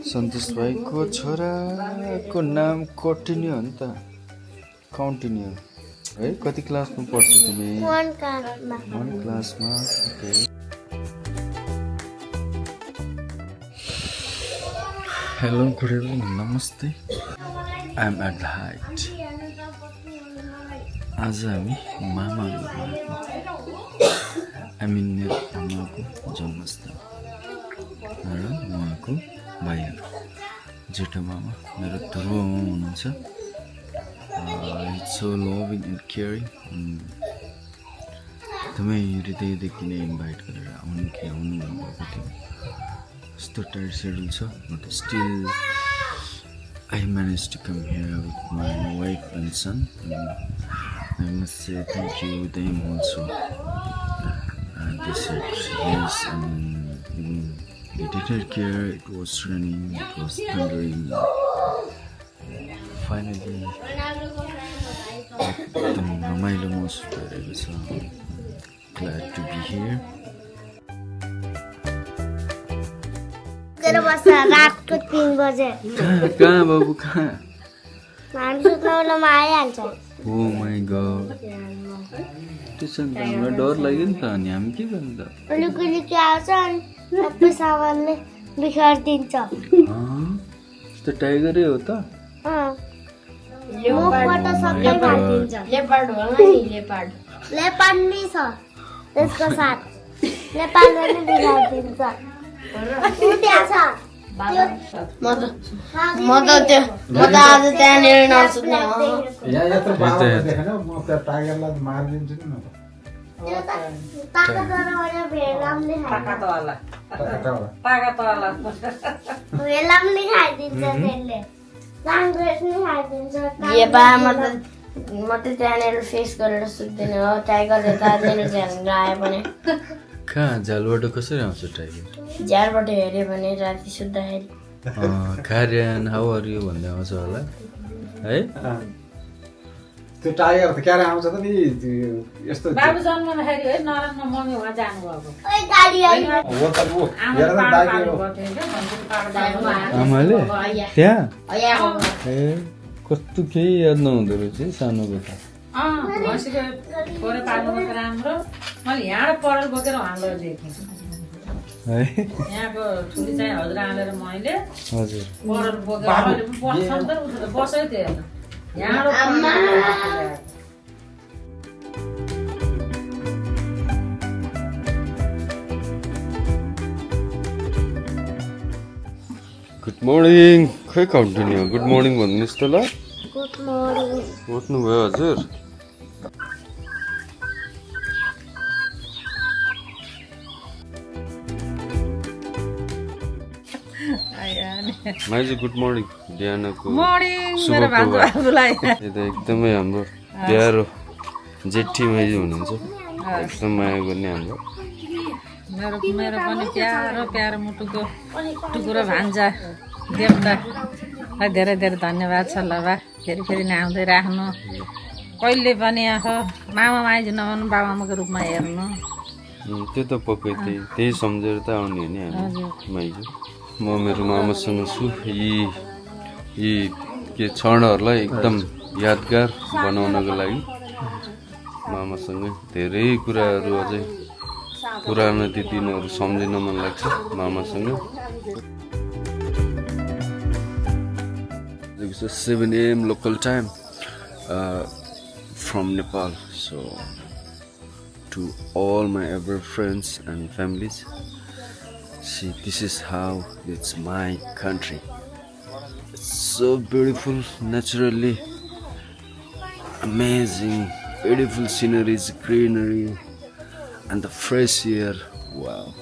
सन्तोष भाइको छोराको नाम कन्टिन्यू हो नि त कन्टिन्यू है कति क्लासमा पढ्छौ तिमी 1 क्लासमा 1 क्लासमा ओके हेलो गुड इभिनिङ नमस्ते I am at the height आज हामी मामा मेरो आमाको जन्मस्थल र उहाँको भाइहरू जेठो मामा मेरो ध्रुवमा हुनुहुन्छ it's so loving and caring एकदमै हृदयदेखि नै इन्भाइट गरेर आउनु भन्नुभएको थियो यस्तो टाइट सेड्युल छ but still I manage to come here with my wife and son I must say thank you them also they said yes and they didn't care. It was raining, it was thundering. Finally एकदम रमाइलो महसुस भइरहेको छ glad to be here. रातको 3 बजे कहाँ बाबु कहाँ हामी सुत्ने बेलामा आइहाल्छ ओ माई गॉड त्यसो त हामीलाई डर लाग्यो नि त अनि हामी के गर्नु त अलिकति आउँछ अनि सबै सामानले बिगारिदिन्छ त्यस्तो टाइगरै हो त मुखबाट सबै खाइदिन्छ लेपर्ड होला नि लेपर्ड नि छ त्यसको साथ लेपर्डले नि बिगारिदिन्छ म त आज त्यहाँनिर नसुत्ने हो टाइगरलाई मारिदिन्छु नि म म त त्यहाँनिर फेस गरेर सुत्दिनँ हो टाइगरले त मेरो झ्याल आयो भने कहाँ झ्यालबाट कसरी आउँछ टाइगर झ्यालबाट हेऱ्यो भने राति सुत्दाखेरि कार्यान हाउ आर यु भन्दै आउँछ होला है त्यो टाइगर त क्यारे आउँछ त नि यस्तो बाबु जन्मदाखेरि है नराम्रो मम्मी उहाँ जानुभएको ओइ गाडी आयो हो त वो हेर त दाइको आमाले त्यहाँ ए कस्तो केही याद नहुँदो रहेछ है सानोको त भैँसीको खोरे पाल्नुभएको राम्रो मैले यहाँबाट पढल बोकेर उहाँलाई देखेँ है यहाँको ठुली चाहिँ हजुर हालेर मैले हजुर पढल बोकेर अहिले बस्छन् त उठेर बसै थिएन यहाँबाट गुड मर्निङ खै कन्टिन्यू गुड मर्निङ भन्नुहोस् त ल गुड मर्निङ उठ्नुभयो हजुर माइजू गुड मर्निङ बिहानको मेरो भान्जुलाई यो त एकदमै हाम्रो प्यारो जेठी माइजू हुनुहुन्छ एकदम माया गर्ने हाम्रो मेरो पनि प्यारो प्यारो मुटुको टुकुरो भान्जा देवता धेरै धेरै धन्यवाद छ ल बा फेरि नै आउँदै राख्नु कहिले पनि मामा माइजू नभन्नु बाबामाको रूपमा हेर्नु त्यो त पक्कै त्यही सम्झेर त आउने नि हामी माइजू म मेरो मामासँग छु यी के क्षणहरूलाई एकदम यादगार बनाउनको लागि मामासँगै धेरै कुराहरू अझै पुरानो ती दिनहरू सम्झिन मन लाग्छ मामासँग 7 AM local time from Nepal. So to all my ever friends and families, see, this is how it's my country. It's so beautiful, naturally amazing, beautiful sceneries, greenery, and the fresh air. Wow!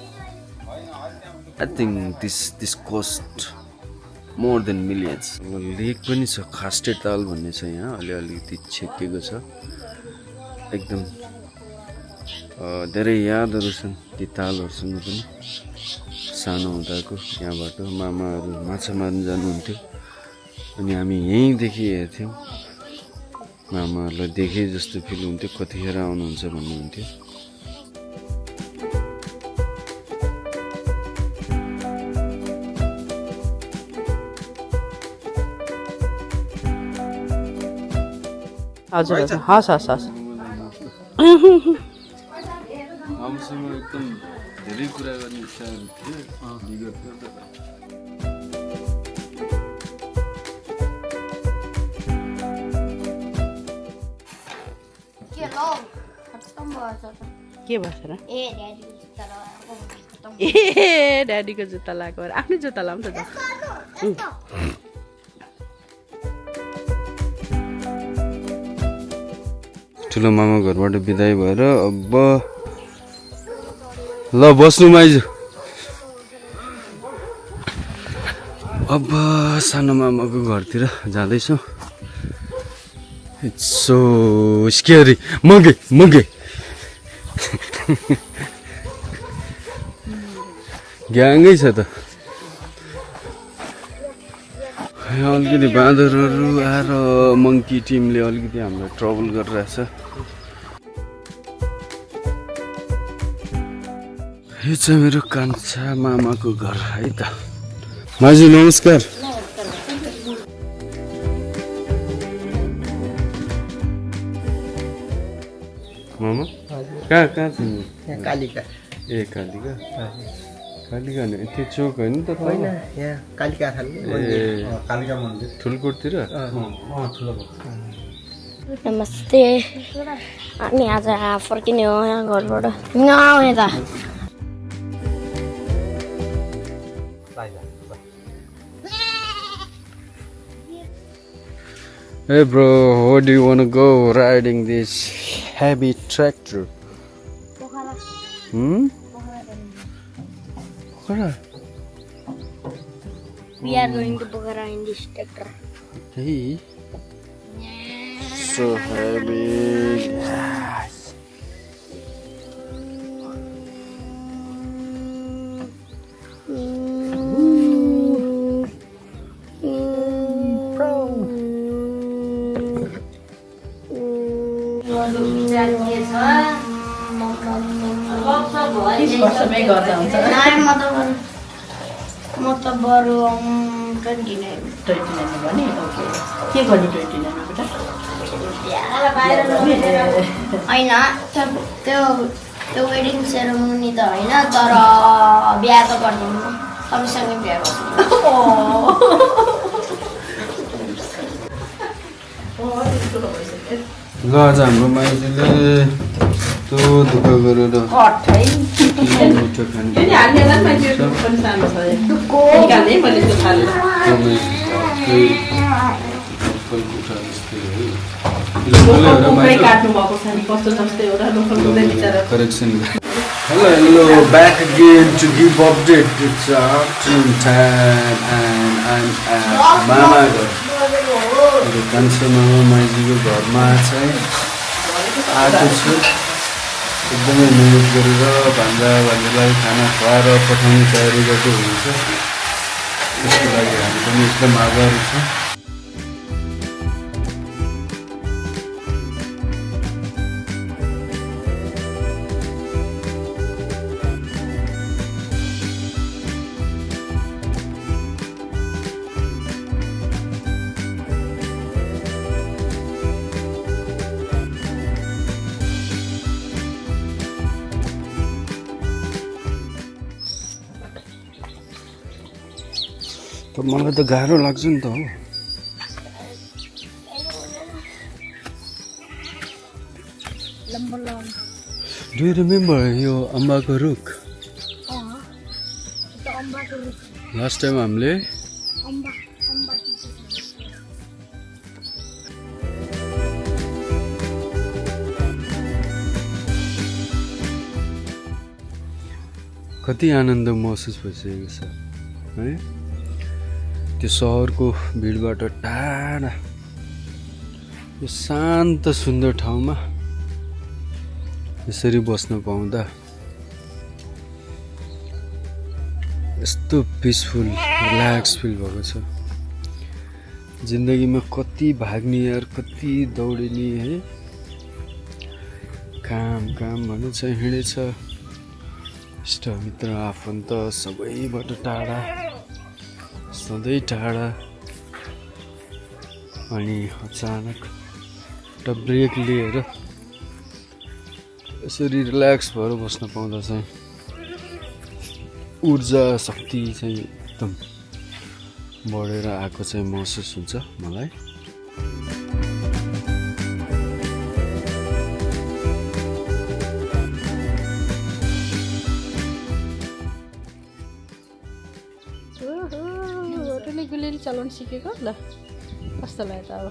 I think this cost more than millions. लेक पनि छ खास्टे ताल भन्ने छ यहाँ अलिअलि छेकिएको छ एकदम धेरै यादहरू छन् ती तालहरूसँग पनि सानो हुँदाको यहाँबाट मामाहरू माछा मार्न जानुहुन्थ्यो अनि हामी यहीँदेखि हेर्थ्यौँ मामाहरूलाई देखे जस्तो फिल हुन्थ्यो कतिखेर आउनुहुन्छ भन्नुहुन्थ्यो हजुर हजुर हस् हस् हस् आमासँग एकदम धेरै कुरा गर्ने इच्छाहरू थियो विगतमा त के भन्छ र ए ड्याडीको जुत्ता लगाएको खतम ए ड्याडीको जुत्ता लगाएको भएर आफ्नै जुत्ता लाउँ त ठुलो मामा घरबाट बिदाई भएर अब ल बस्नु माइजू अब सानो मामाको घरतिर जाँदैछौँ इट्स सो स्केरी मगे ग्याङै छ त अलिकति बाँदरहरू आएर मङ्की टिमले अलिकति हामीलाई ट्रबल गरिरहेछ यो चाहिँ मेरो कान्छा मामाको घर है त माइजू नमस्कार मामा कहाँ तिमी कालिका ए कालिका कालिका होइन त्यो चोक होइन त होइन यहाँ कालिका खालको ए कालिका मन्दिर ठुलकोटतिर ठुलो नमस्ते हामी आज फर्किने हो यहाँ घरबाट नआउने त Hey bro, where do you want to go riding this heavy tractor? Pokhara? We are going to Pokhara in this tractor. Hey. So heavy. Yes. वर्षमै गर्दा हुन्छ म त बरु 29 भने ओके के गर्ने 29 बेटा होइन त्यो वेडिङ सेरोमनी त होइन तर बिहा त गर्दिनँ तपाईँसँगै बिहा ल आज हाम्रो माइतीले त्यो दुःख गरेर मिठो खानु correction Hello, back again to give update. It's afternoon time and I'm at Mama घर कान्छो मामा माइजीको घरमा चाहिँ आएको छु एकदमै मिहिनेत गरेर भान्जालाई खाना खुवाएर पठाउने तयारी गर्दै हुनुहुन्छ त्यसको लागि हामी पनि एकदम आभारी छौँ मलाई त गाह्रो लाग्छ नि त हो डु यु रिमेम्बर यो अम्बाको रुख लास्ट टाइम हामीले कति आनन्द महसुस भइसकेको छ है त्यो सहरको भिडबाट टाढा यो शान्त सुन्दर ठाउँमा यसरी बस्न पाउँदा यस्तो पिसफुल रिल्याक्स फिल भएको छ जिन्दगीमा कति भाग्ने यार कति दौडिने है काम काम भन्नु चाहिँ हिँडेछ इष्टमित्र आफन्त सबैबाट टाढा सधैँ टाढा अनि अचानक एउटा ब्रेक लिएर यसरी रिल्याक्स भएर बस्न पाउँदा चाहिँ ऊर्जा शक्ति चाहिँ एकदम बढेर आएको चाहिँ महसुस हुन्छ मलाई। होटलले गुलिली चलाउनु सिकेको ल कस्तो लाग्यो त अब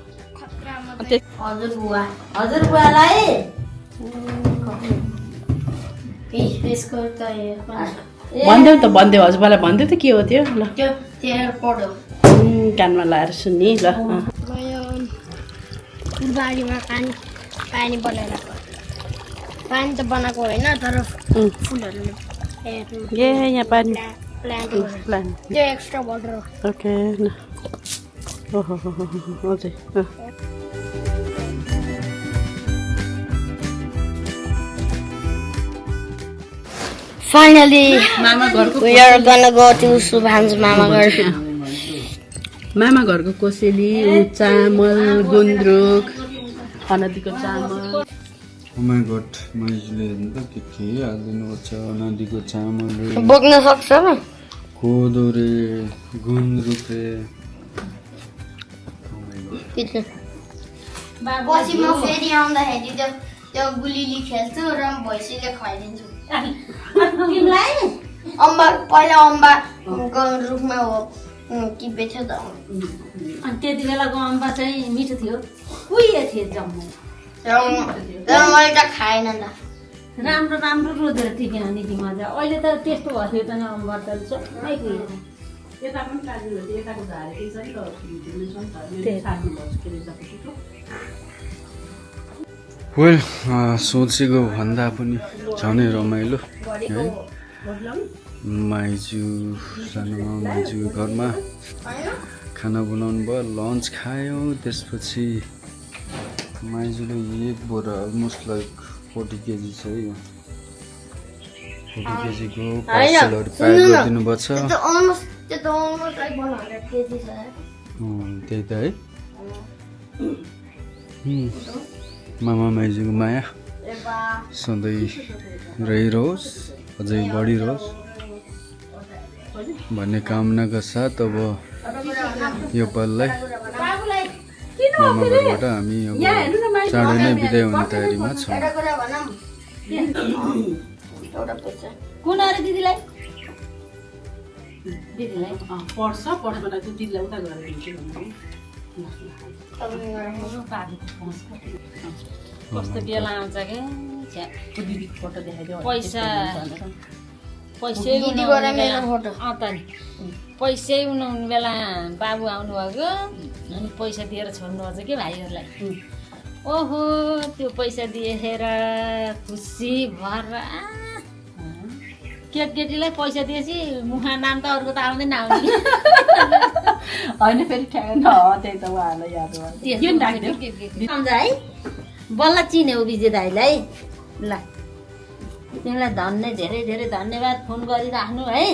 हजुरबुवालाई भन्देऊ त भन्देऊ हजुरबालाई भन्देऊ त के हो त्यो ल त्यो एयरपोर्ट हो। कानमा लाएर सुन्ने ल फुलबारीमा पानी बनाएर पानी त बनाएको होइन तर फुलहरूले ए यहाँ पानी प्लान्ट प्लान त्यो एक्स्ट्रा वाटर हो। ओके ल ओहो हजुर Finally, मामा घरको we are gonna go to Subhan's mama घर। मामा घरको कोसेली चामल गुन्द्रुक अनदीको चामल Oh my god, माइजूले हेर्नु त के हालिदिनु पर्छ। नदीको चामल रे, बोक्न सक्छ नि कोदो रे, गुन्द्रुक रे। पछि म फेरि आउँदाखेरि त्यो गुलिली खेल्छु र भैँसीले खुवाइदिन्छु। तिमीलाई पहिला अम्बाको रुखमा हो टिपेथ्यो त। अनि त्यति बेलाको अम्बा चाहिँ मिठो थियो कुहिए थिए जम्मै तर मैले त खाएन त। राम्रो राम्रो रोजेर टिप्यो नि तिमीले अहिले त त्यस्तो भएको थियो त नि अम्बा त सबै कुहियो यता पनि काट्नु भयो यताको झारे यसरी वेल सोचेको भन्दा पनि झनै रमाइलो है। माइजू सानोमा माइजू घरमा खाना बनाउनु भयो, लन्च खायौँ। त्यसपछि माइजूले एक बोरा अलमोस्ट लाइक 40 केजी छ है, 40 केजीको पार्सलहरू प्याक गरिदिनु भएको छ। त्यही त है, मामा माइजूको माया सधैँ रहिरहोस्, अझै बढिरहोस् भन्ने कामनाका साथ अब यो पललाई मामा घरबाट हामी अब चाँडै नै बिदाय हुने तयारीमा छौँ। कुन अरे दिदीलाई दिदीलाई पढ्छ पढ्दैन त्यो दिदीलाई उता गएर दिन्छु कस्तो बेला आउँछ क्या दिदी फोटो देखाइदियो पैसै पैसै उनाउने बेला बाबु आउनुभएको अनि पैसा दिएर छोड्नुपर्छ कि भाइहरूलाई। ओहो त्यो पैसा दिएर खुसी भएर केटीलाई पैसा दिएपछि मुखमा नाम त अर्को त आउँदैन आउने होइन फेरि ठ्याक्क त्यही त उहाँहरूलाई याद आउँछ है। बल्ल चिन्यौ विजय दाईलाई ल तिमीलाई धेरै धेरै धन्यवाद फोन गरिराख्नु है।